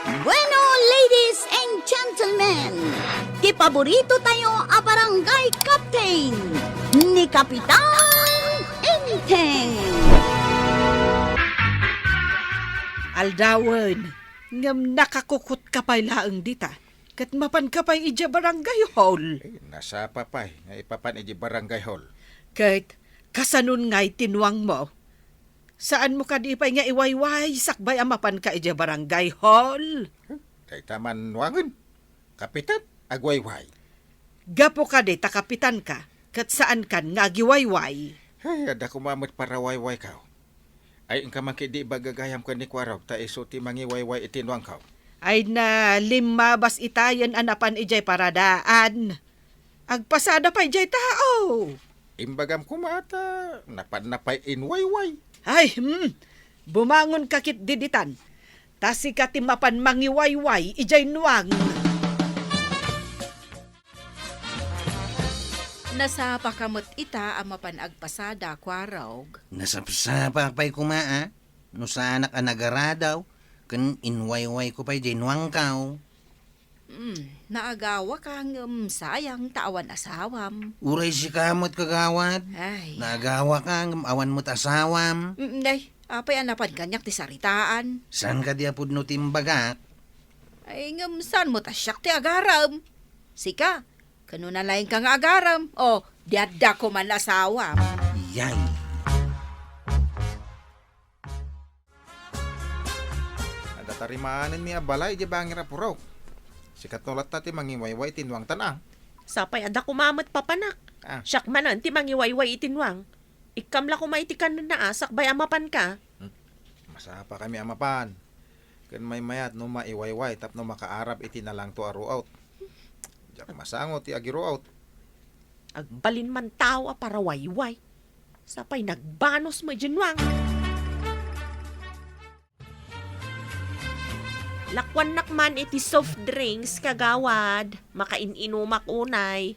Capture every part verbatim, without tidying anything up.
Bueno, ladies and gentlemen, ti paborito tayo a barangay captain, ni Kapitan Enteng. Aldawen, ngem nakakukot ka pay laeng dita, ket mapan ka pay idiay barangay hall. Eh, nasapa pay nga ipapan idiay barangay hall. Ket kasanon ngay ti nuangmo? Saanmo kadi pay nga iwayway sakbay a mapanka idiay barangay hall? Dayta man nuangen, Kapitan, agwayway. Gapu kadi ta kapitanka, ket saankan nga agiwayway? Ay, adda koma met parawaywayko. Ay, inka man ketdi ibaga gayam ken ni Kuarog ta isu ti mangiwayway iti nuangko. Ay na, limmabas itayen a napan idiay paradaan. Agpasada pay diay tao. Imbagam koma ta napanna pay inwayway. Ay, hmm. Bumangon ka ketdi ditan. Ta sika ti mapan mangiwayway idiay nuang. Nasapa ka met ita a mapan agpasada, Kuarog. Nasapsapa pay koma, a. No saanak a nagaradaw, ken inwaywayko pay diay nuangko. Hmm, naagawa ka ngem sayang ta awan asawam. Uray sika met, kagawad. Ay. Naagawa ka ngem awan met asawam. Mm, day, apay a napan kaniak ti saritaan? Saan kadi a pudno ti imbagak? Ay, ngem saan met a siak ti agarem? Sika, ken no nalaingka nga agarem, o, di adda koman asawam. Yay. Adda tarimaanenmi a balay idiay bangir a purok. Sika no latta ti mangiwayway iti nuangtan a. Sapay adda koma met papanak. Ah. Siak manen ti mangiwayway iti nuang. Ikkam la koma iti kanenna a sakbay a mapanka. Hmm. Masapakami a mapan. Ken maymayat no maiwayway tapno makaarab iti nalangto a ruot. Diak masango ti agiruot. Agbalin man tao a parawayway. Sapay nagbanos met iti nuang. Lakuannak man iti soft drinks, kagawad. Makain-inumak unay.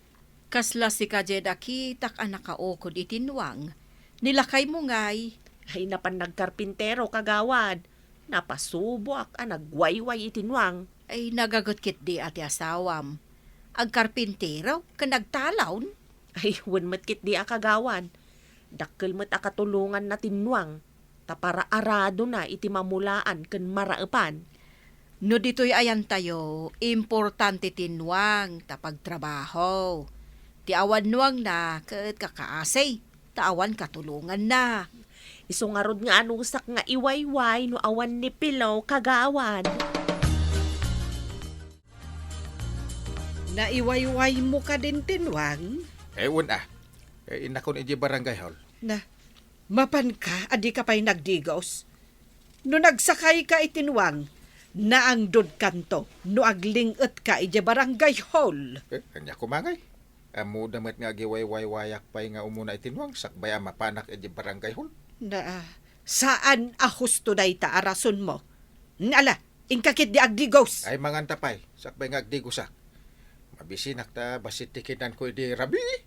Kasla sika diay nakitak a nakaukod iti nuang. Ni lakaymo ngay. Ay, napan nagkarpintero, kagawad. Napasuboak a nagwayway iti nuang. Ay, nagaget ketdi a ti asawam. Agkarpintero ken agtalon? Ay, wen met ketdi a, kagawad. Dakkel met a katulonganna ti nuang, ta paraaradona iti mamulaan ken maraepan. No ditoy ayantayo, importante ti nuang ta pagtrabaho. Ti awan nuangna ket kakaasi, ta awan katulonganna. Isu ngarud nga anusak nga iwayway no awan ni Pilo, kagawad. Naiwaywaymo kadin ti nuang? Eh, wen a. Eh, innakon idiay barangay hall. Na, mapanka a dika pay nagdigos? No nagsakayka iti nuang, naangdodkanto no agling-etka idiay barangay hall. Eh, ania koma ngay? Ammoda met nga agiwaywaywayak pay nga umuna iti nuang sakbay a mapanak idiay barangay hall. Na, saan a husto dayta a rasonmo. Ala, inka ketdi agdigos. Ay, manganta pay, sakbay nga agdigosak. Mabisinak ta bassit ti kinanko idi rabii.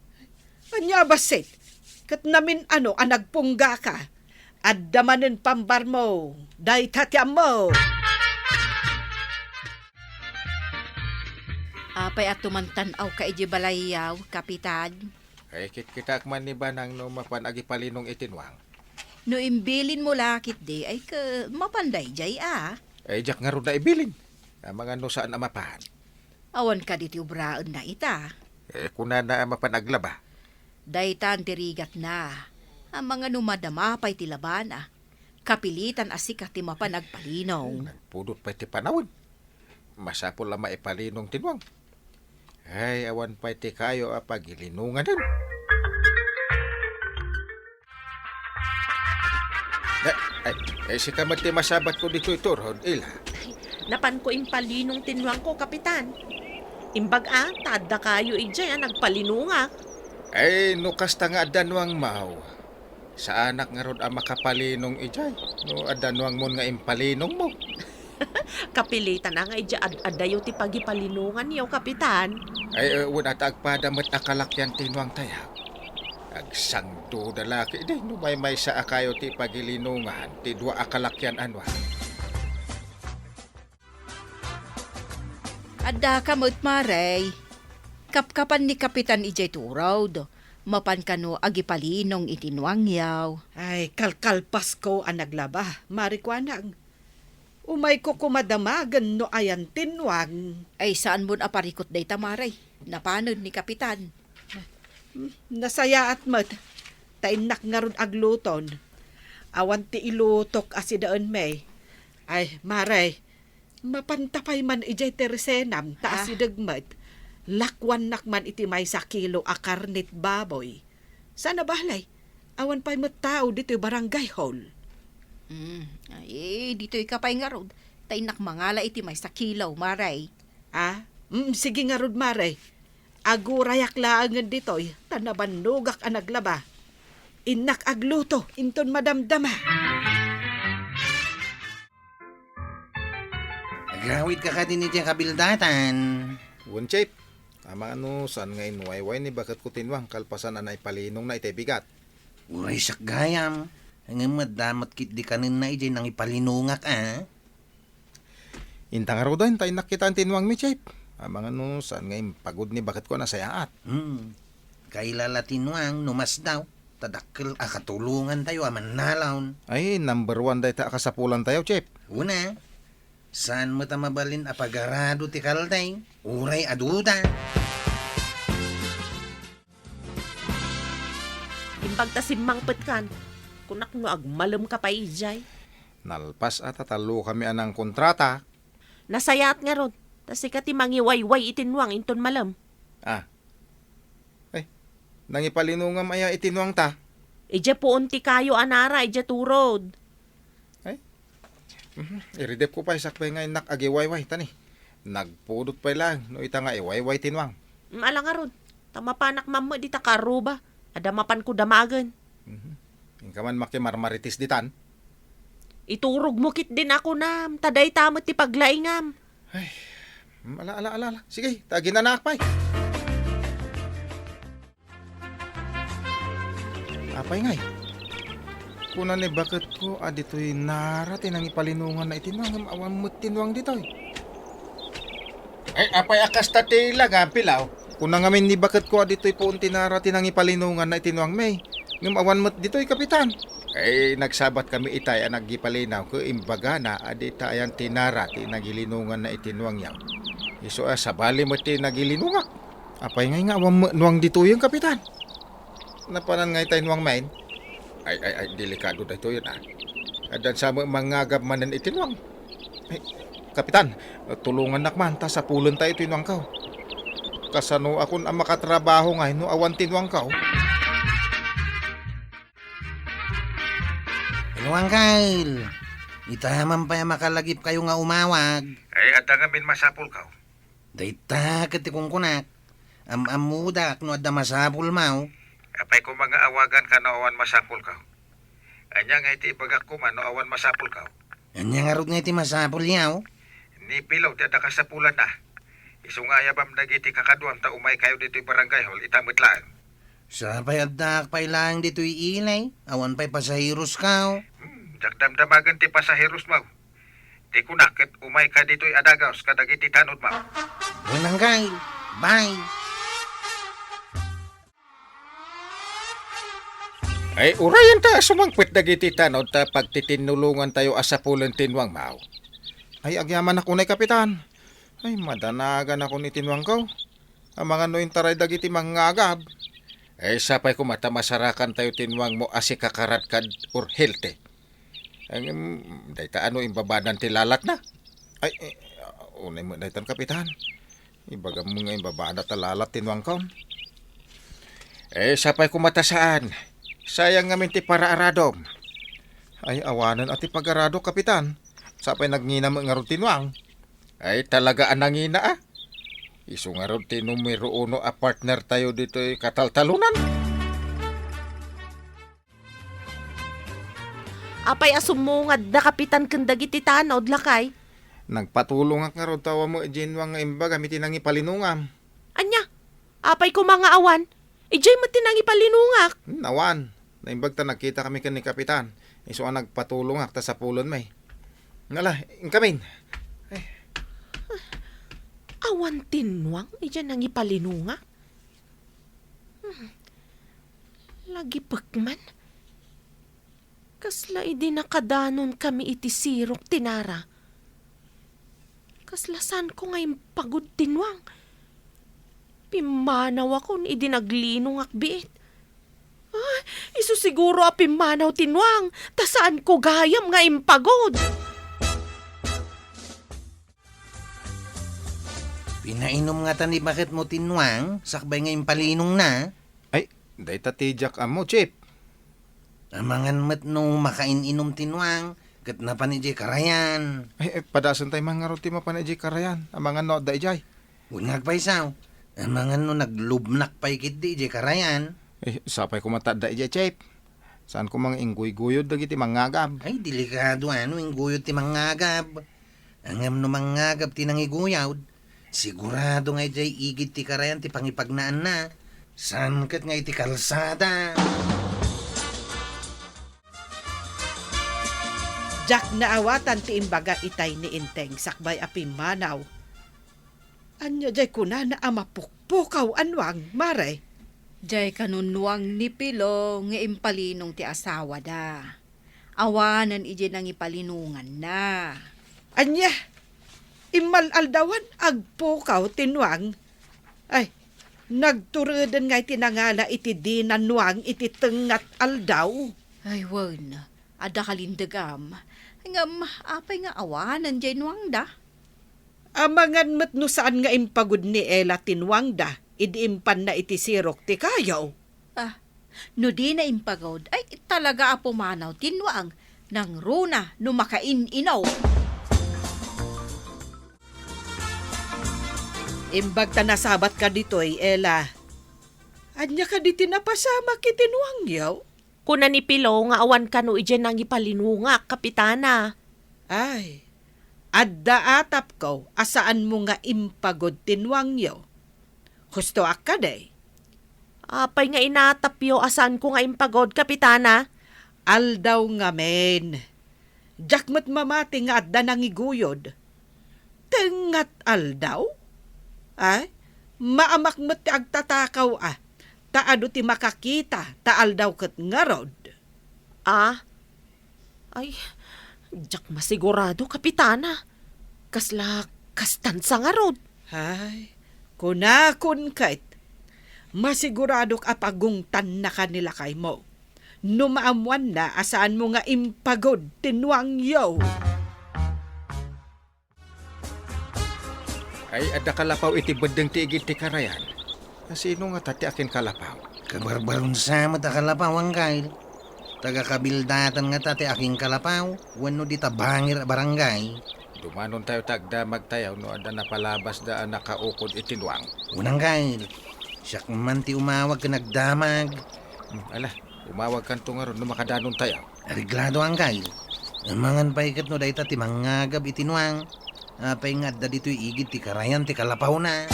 Ania a bassit? Ket namin-ano a nagpunggaka? Adda manen pambarmo. Dayta ti ammo. Apay a tumantan-awka idiay balayyo, Kapitan? Ay, kitkitaak man ni Banang no mapan agipalinong iti nuang. No imbilinmo la ketdi, ay ke-, mapan daydiay a. Ay, diak ngarud a ibilin. Amangan no saan a mapan. Awan kadi ti obraenna ita? Eh, kunana a mapan aglaba. Daytan ti rigatna. Amangan no madama pay ti labana. Kapilitan a sika ti mapan agpalinong. Nagpudot pay ti panawen. Masapul a maipalinong ti nuang. Ay, awan pay ti kayo a pagilinonganen. Ay, ay, ay, sika met ti masabatko ditoy turod, Ila. Napanko impalinong ti nuangko, Kapitan. Imbag a, ta adda kayo idiay a nagpalinongak. Ay, no kasta nga adda nuangmo, saanak ngarud a makapalinong idiay no adda nuangmon nga impalinongmo. Kapilitan a nga idiay ad-adayo ti pagipalinonganyo, Kapitan. Ay, eh, wen a ta agpada met a kalakian ti nuangtayo. Agsangduda la ketdi no maymaysa a kayo ti pagilinongan ti dua a kalakian a nuang. Addaka met, Mare. Kapkapan ni Kapitan idiay turod. Mapan kano agipalinong iti nuangyaw. Ay, kalkalpasko a naglaba, Mare Kuanang. Umayko koma damagen no ayan ti nuang. Ay, saanmon a parikut dayta, Mare. Napanen ni Kapitan. Hmm, nasayaat met. Ta innak ngarud agluton. Awan ti ilutok a sidaenmi. Ay, Mare, mapanta pay man idiay tersenam ta Ah. asideg met. Lakuannak man iti maysa kilo a karnet baboy. Saan a balay, awan pay met tao ditoy barangay hall. Mm, ay, ditoy ka pay ngarud, ta innak mangala iti maysa kilo, Mare. Ah? Mm, sige ngarud, Mare. Agurayak laengen ditoy, ta nabannogak a naglaba. Innak agluto, inton madamdama. Agawidka kadi idiay kabildatan? Wen, Chief. Amangan no saan nga inwayway ni baketko ti nuang kalpasan a naipalinongna iti bigat. Uray siak gayam. Ngem adda met ketdi kanenna idiay nangipalinongak, a? Inta ngaruden ta innak kitaen ti nuangmi, Chief. Amangan no saan nga impagud ni baketko a nasayaat. Hmm. Kailala ti nuang no masdaw, ta dakkel a katulongantayo a mannalaon. Ay, number one dayta a kasapulantayo, Chief. Una, saan met a mabalin a pagarado ti kalday, uray a duda. Imbag ta simmangpetkan, kunak no agmalemka pay idiay. Nalpas a tatallokami a nangkontrata. Nasayaat ngarud, ta sika ti mangiwayway iti nuang inton malem. Ah. Ay, nangipalinongam aya iti nuangta? Idiay puon ti kayo a nara, idiay turod. Ay, mhm, iridepko pay sakbay nga innak agiwayway, tani. Nagpudot pay laeng no ita nga iwayway ti nuang. Mm, ala ngarud, ta mapanak mammet dita karuba, adda mapanko damagen. Mhm. Inka man makimarmarites ditan? Iturogmo ketdin a kunam, ta dayta met ti paglaingam. Ay, mm, ala, ala, ala, ala. Sige, ta aginanaak pay. Apay ngay? Kuna ni baketko a ditoy nara ti nangipalinonganna iti nuang, ngem awan met ti nuang ditoy. Ay, apay a kasta ti langam, Pilaw? Kuna ngamin ni baketko a ditoy puon ti nara ti nangipalinonganna iti nuangmi, ngem awan met ditoy, Kapitan. Ay, nagsabatkami itay a nagipalinaw ket imbagana a dita ayan ti nara ti nagilinonganna iti nuangyaw. Isu a sabali met ti nagilinongak. Apay ngay nga awan met nuang ditoyen, Kapitan? Napanan ngay tay nuang main? Ay, ay, ay, delikado daytoyen, a. Addan sa met mangngagab manen iti nuang. Ay, Kapitan, tulongannak man ta sapulentayo ti nuangko. Kasanoakon a makatrabaho ngay no awan ti nuangko? Nuangko, ita man pay a makalagipkayo nga umawag. Ay, adda ngamin masapulko. Dayta ket ti kunkunak, am-ammodak no adda masapulmo. Apay koma nga awaganka no awan masapulko? Ania ngay ti ibagak koma no awan masapulko? Ania ngarud ngay ti masapulyo? Ni Pilaw ti adda kasapulanna. Isu nga ayabam dagiti kakaduam ta umaykayo ditoy barangay hall ita met laeng. Sapay addaak pay laeng ditoy ilay, awan pay pasaherosko. Hmm, diak damdamagen ti pasaherosmo. Ti kunak ket umayka ditoy a dagus kadagiti tanodmo. Wen, anggay. Bye. Ay, urayenta a sumangpet dagiti tanod ta pagtitinnulongantayo a sapulen ti nuangmo. Ay, agyamanak unay, Kapitan. Ay, madanaganakon iti nuangko. Amangan no intaray dagiti mangngagab. Ay, sapay koma ta masarakantayo ti nuangmo a si Kakaradkad or Healthy. Ngem, dayta ano imbabadan ti lalatna? Ay, eh, unay met daytan, Kapitan. Ibagam nga imbabada ta lalat ti nuangkon. Eh, sapay koma ta saan. Sayang ngamin ti paraaradom. Ay, awanen a ti pagarado, Kapitan. Sapay nagngina met ngarud ti nuang. Ay, talaga a nangina, a. Isu ngarud ti numero uno a partner tayo ditoy kataltalonan. Apay a summungadda, Kapitan, ken dagiti tanod, lakay? Nagpatulongak ngarud ta awan met diay nuang nga imbagam iti nangipalinongam. Ania? Apay koma nga awan? Idiay met ti nangipalinongak. Hmm, awan. Naimbag ta nagkitakami ken ni Kapitan. Isu a nagpatulongak ta sapulenmi. Ngala, inkamin. Ay. Awan tinnuang idiay nangipalinungak. Hmm. Lagipek man. Kasla idi nakadanon kami iti sirok ti Nara. Kasla saanko nga impagod tinnuang. Pimmanawakon idi naglinungak biit. Ay, isu siguro a pimmanaw tinnuang, ta saanko gayam nga impagod. Pinainom ngata ni baketmo tinnuang, sakbay nga impalinongna? Ay, dayta ti diak ammo, Chief. Amangan met no makain-inom tinnuang, ket napan idiay karayan. Ay, ay, padasentayo man ngarud ti mapan idiay karayan. Amangan no adda idiay. Wen nga agpayso. Amangan no naglubnak pay ketdi idiay karayan. Eh, sapay koma ta adda idiay, Chief. Saanko nga ingguyguyod dagiti mangngagab. Ay, delikado a no ingguyod ti mangngagab. Ngem no mangngagab ti nangiguyod, sigurado nga idiay igid ti karayan ti pangipagnaanna. Saan ket nga iti kalsada. Diak naawatan ti imbaga itay ni Enteng sakbay a pimmanaw. Ania diay kunana a mapukpukaw a nuang, mare? Diay kano nuang ni Pilo nga impalinong ti asawada. Awanen idiay nangipalinonganna. Ania? Immal-aldawan, agpukaw ti nuang? Ay, nagtureden nga iti nangala iti dina nuang iti tengngat aldaw. Ay, wen, adda kalindegam. Ngem, apay nga awanen diay nuangda? Amangan met no saan nga impagod ni Ela ti nuangda idi impanna iti sirok ti kayo. Ah, no dina impagod, ay talaga a pumanaw ti nuang, nangruna no makain-inom. Imbag ta nasabatka ditoy, Ela. Ania kadi ti napasamak iti nuangyo? Kuna ni Pilo nga awan kano idiay nangipalinungak, Kapitana. Ay, adda atapko a saanmo nga impagod ti nuangyo. Hustoak kadi? Apay nga inatapyo a saanko nga impagod, Kapitana? Aldaw ngamin. Diak met mamati nga adda nangiguyod. Tengngat aldaw? Ay, maamak met ti agtatakaw a, ta adu ti makakita ta aldaw ket ngarud. Ah? Ay, diak masigurado, Kapitana. Kasla kastan sa ngarud. Ay, kunakon ket, masiguradok a pagungtannaka ni lakaymo. No maammoanna a saanmo nga impagod ti nuangyo. Ay, adda kalapaw iti beddeng ti igid ti karayan. Asino ngata ti akinkalapaw? Kabarbarunsa met a kalapaw, Anggail. Taga-Kabildatan ngata ti akinkalapaw wenno dita bangir a barangay? Dumanontayo ta agdamagtayo no adda napalabasda a nakaukod iti nuang. Wen, Anggail, siak man ti umawag ken agdamag. Hmm, ala, umawagkanto ngarud no makadanontayo. Areglado, Anggail. Amangan pay ket no dayta ti mangngagab iti nuang. Apay nga adda ditoy igid ti karayan ti kalapawna?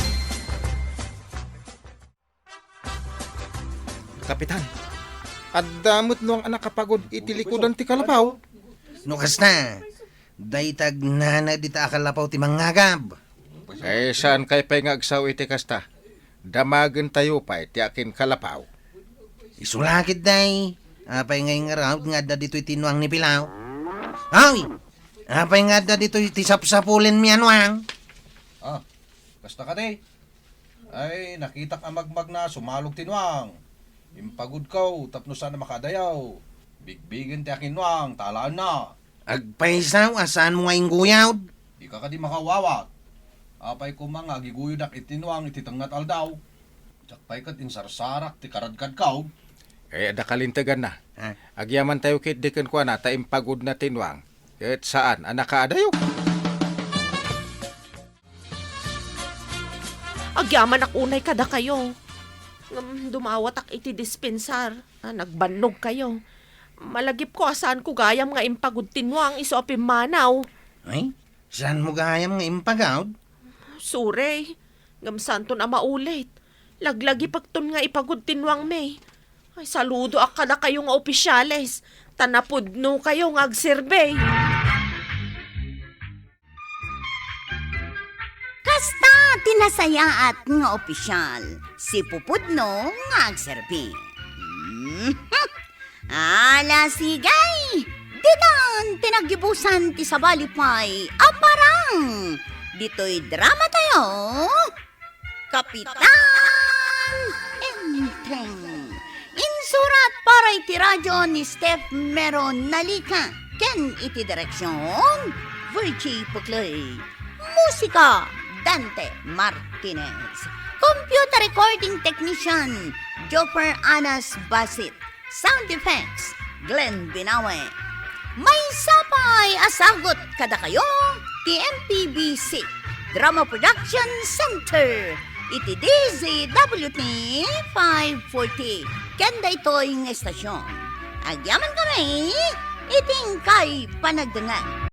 Kapitan, adda met nuang a nakapagod iti likudan ti kalapaw. No kasta, dayta agnana dita a kalapaw ti mangngagab. Ay, saankay pay nga agsao iti kasta? Damagentayo pay ti akinkalapaw. Isu la ketdi. Apay ngay ngarud nga adda ditoy ti nuang ni Pilaw? Ay! Apay nga adda ditoy ti sapsapulenmi a nuang? Ah, kasta kadi? Ay, nakitak a magmagna sumalog ti nuang. Impagodko tapno saan a makaadayaw. Bigbigen ti akinnuang, talaanna. Agpayso a saanmo nga ingguyod? Dika kadi makaawawat. Apay koma nga agiguyodak iti nuang iti tengngat aldaw? Diak pay ket insarsarak ti karadkadkaw. Eh, adda kalinteganna. Ha? Agyamantayo ketdi kenkuana ta impagodna ti nuang, ket saan a nakaadayo. Agyamanak unay kadakayo. Ngem dumawatak iti dispensar. Ah, nagbannogkayo. Malagipko a saanko gayam nga impagod ti nuang isu a pimmanaw. Ay, saanmo gayam nga impagod? Sorry. Ngem saanton a maulit. Laglagipekton nga ipagod ti nuangmi. Ay, saludoak kadakayo nga opisyales, ta napudnokayo nga agserbi. Kasta, ti nasayaat nga opisyal, sipupudno nga agserbi. Mhm. Ala, sige! Ditan ti naggibusan ti sabali pay a parang ditoy drama tayo, Kapitan Enteng. Insurat para iti radio ni Steph Mero Nalica ken iti direksyon, Virgie Puclay. Musika, Dante Martinez. Computer recording technician, Joffer Anas Basit. Sound effects, Glenn Binawe. Maysa pay a sagut kadakayo ti M P B C Drama Production Center iti D Z W T five forty ken daytoy nga estasyon. Agyaman kami iti inkay panagdengngeg.